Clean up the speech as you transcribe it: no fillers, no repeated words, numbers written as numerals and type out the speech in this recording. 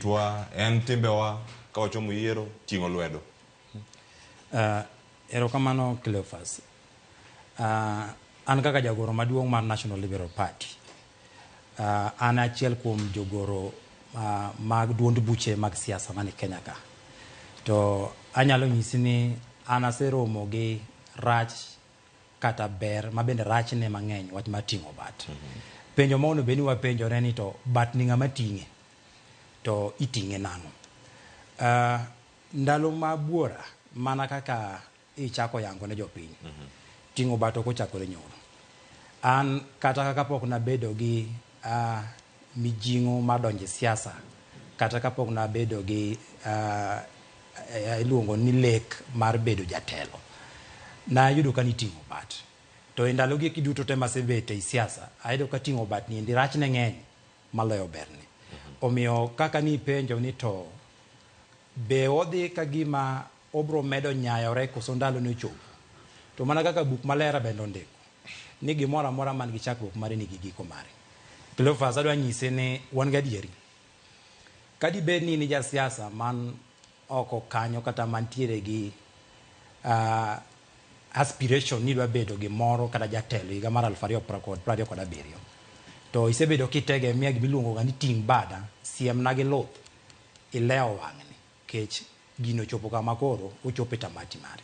Kitwa, en timbewa ka wachomo yiero ting'o lwedo. Erokamano Cleophas. An kaka jagoro maduong' mar National Liberal Party, an achiel kuom jogoro mag duond buche mag siasa mani Kenya ka. To anyalo nyisi ni an aseromo gi rach kata ber ma bende rachne mang'eny wach mar ting'o bat. Penjo ma onego bed ni wapenjore ni to bat ni ng'ama ting'e? To iting'e nang'o? Ndalo ma buora mana kaka ichako yango ne jopiny. Ting'o bat ok ochakore nyoro. An kata kaka pok nabedo gi mijing'o mar donjo e siasa, kata kapok nabedo gi iluongo ni lek mar bedo jatelo, nayudo ka niting'o bat. To e ndalo gi eki duto te masebet ei siasa, ayudo ka ting'o bat ni endi rachne ng'eny maloyo berne. Omiyo kaka nipenjo ni to be odhi ka gima obro medo nyayore koso ndalo ne ochopo. To mana kaka buk maler bende ondiko ni gimoro amora man gi chakruok mare nigi giko mare. Cleophas adwa nyise ni wan gadieri. Kadibed ni in jasiasa man oko kanyo kata mantiere gi aspiration ni idwa bedo gimoro kata jatelo higa mar 2027, to isebedo kitegemea gimiluongo ga ni ting' bada, siemna gi luth, ilewo wang'ni kech gino ochopo kama koro ochopo e tamati mare.